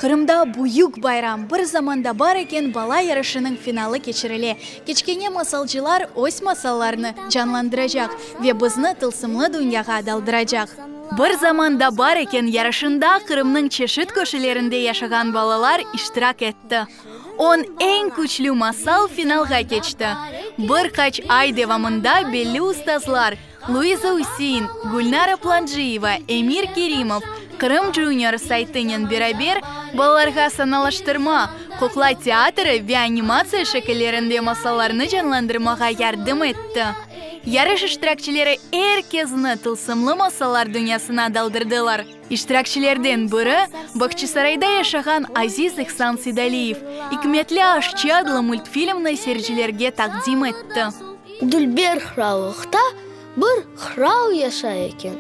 Qırımda büyük bayram, Bir zamanda bar eken bala yarışınıñ finalı keçirile. Kiçkene masalcılar öz masallarını canlandıracaq ve bizni tılsımlı dünyağa daldıracaq. Bir zamanda bar eken yarışında Qırımnıñ çeşit köşelerinde yaşağan balalar iştirak etti. On eñ küçlü masal finalğa keçti. Bir qaç ay devamında belli ustazlar, Luiza Üsein, Gülnara Planciyeva, Emir Kerimov, Qırım Junior saytınen beraber balalarğa sanalaştırma, qoqla teatri ve animatsiya şekillerinde masallarnı canlandırmağa yardım etti. Yarış iştirakçileri er kezni tılsımlı masallar dünyasına daldırdılar. İştirakçilerden biri, Bağçasarayda yaşağan Aziz İhsan Seydaliyev, İkmetli aşçı adlı multfilmni seyircilerge taqdim etti. Dülber qırallıqta bir qıral yaşay eken.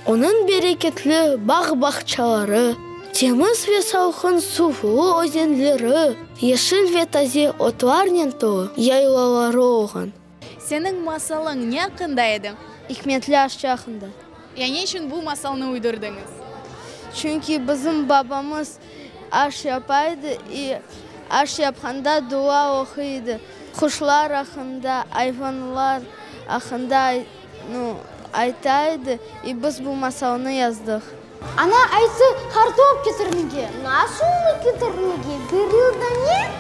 Onıñ bereketli bağ-bağçaları, temiz ve salqın suvlu özenleri, yeşil ve taze otlarnen tolu yaylaları olğan. Seniñ masalıñ ne aqqında edi? İkmetli aşçı aqqında. Ya ne içün bu masalnı uydurdıñız? Çünki bizim babamız aş yapa edi i aş yapqanda dua oquy edi. Quşlar aqqında, ayvanlar aqqında nu, ayta edi i biz bu masalnı yazdıq. Ana ayttı qartop ketirmege. Nasıl onı ketirmege? Bir yılda ne?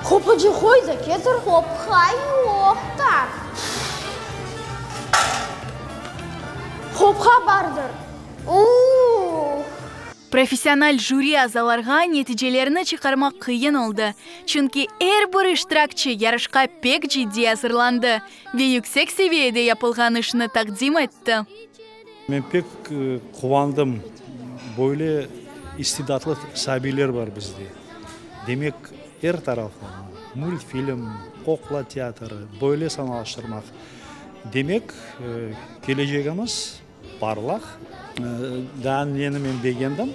Qopıcı qoy da ketir. Qopqa yoq da. Qopqa bardır. U-u-uh! Professional jüri azalarğa neticelerni çıqarmaq qıyın oldı, çünki er bir iştirakçi yarışqa pek ciddiy azırlandı ve yüksek seviyede yapılğan işni taqdim etti. Men pek quvandım, böyle istidatlı sabiyler bar bizde. Demek, er taraflama, mültfilm, qoqla teatrı, böyle sanalaştırmaq. Demek, kelecegimiz parlaq. Daa neni men begendim,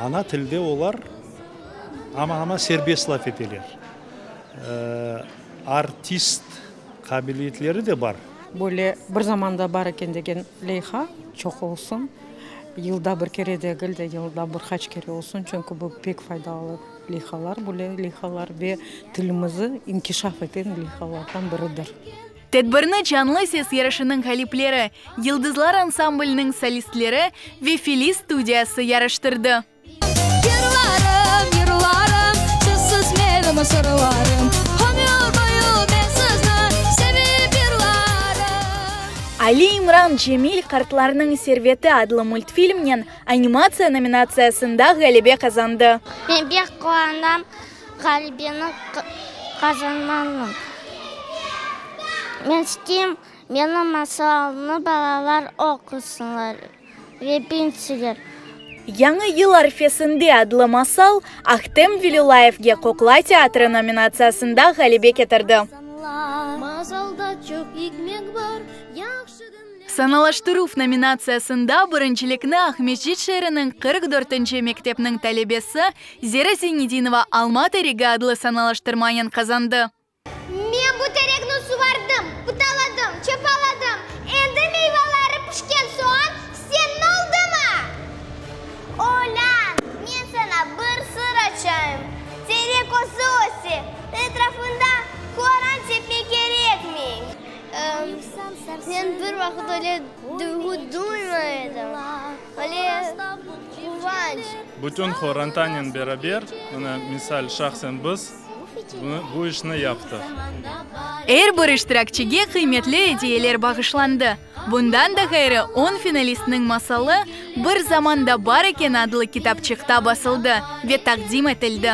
ana tilde olar aman-aman serbest laf eteler. Artist qabiliyetleri de bar. Böyle bir zamanda bar eken degen leyha çoq olsun, yılda bir kere degil de, yılda bir qaç kere olsun, çünki bu pek faydalı leyhalar, böyle leyhalar ve tilimizi inkişaf eten leyhalardan biridir. Tedbirni Canlı ses yarışınıñ ğalipleri, Yıldızlar ansambliniñ solistleri ve Filiz studiyası yarıştırdı. Yırlarım, yırlarım, sizsiz menim sırlarım, Ömür boyu men sizni sevip yırlarım. Ali İmran Cemil Qartlarnıñ serveti adlı multfilmnen animatsiya nominatsiyasında ğalebe qazandı. Men pek quvanam ğalebeni qazanğanım. Men isteyim, menim masalımnı balalar oqusınlar. Ve bilsinler. Yañı yıl arfesinde adlı masal Ahtem Velilâyevge Qoqla teatri nominatsiyasında ğalebe ketirdi. Sanalaştıruv nominatsiyasında birincilikni Aqmescit şeeriniñ 44-nci mektepniñ talebesi Zera Zeynedinova Alma teregi adlı sanalaştırmanen qazandı. Men bu terekni suvardım, pıtaladım, çapaladım, endi meyvaları pişken soñ senin oldımı? Olân, men saña bir sır açayım, terek özü öse, etrafında qoran tepmek kerekmey. Men bir vaqıt öyle duyğu duymay edim, öyle quvanç. Bütün qorantanen beraber, mına, misal, şahsen biz, Bunı, bu işni yaptıq. Er bir iştirakçige qıymetli ediyeler bağışlandı. Bundan da ğayrı, on finalistniñ masalı Bir zamanda bar eken adlı kitapçıqta basıldı ve taqdim etildi.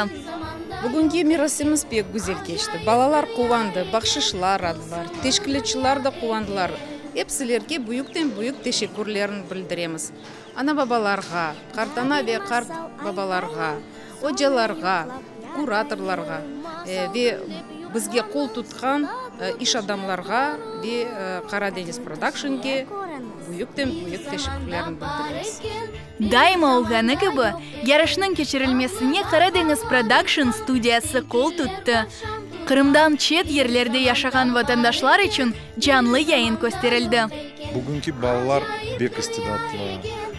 Bugünki merasimimiz pek güzel keçti. Balalar quvandı, bahşışlar aldılar, teşkilâtçılar da quvandılar. Epsilerge büyükten-büyük teşekkürlerini bildiremiz. Ana-babalarğa, qartana ve qartbabalarğa, ocalarğa, kuratorlarğa ve bizge qol tutqan iş adamlarğa ve Qaradeñiz Prodakşnge büyükten-büyük teşekkürlerni bildiremiz. Daima olğanı kibi, yarışnıñ keçirilmesine Qaradeñiz Prodakşn studiyası qol tuttı. Qırımdan çet yerlerde yaşağan vatandaşlar içün canlı yayın kösterildi. Bugünki balalar bek istidatlı.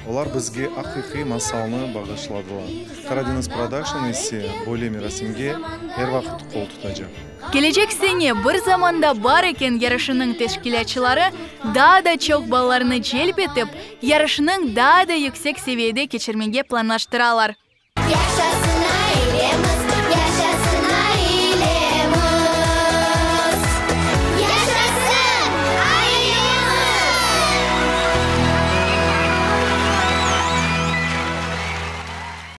Olar bizge aqiqiy masalnı bağışladılar. Karadeniz Production ise böyle merasimge er vaqıt qol tutacaq. Kelecek sene Bir zamanda bar eken yarışınıñ teşkilâtçıları daa da çoq balalarnı celp etip, yarışnıñ daa da yüksek seviyede keçirmege planlaştıralar. Yaşasın!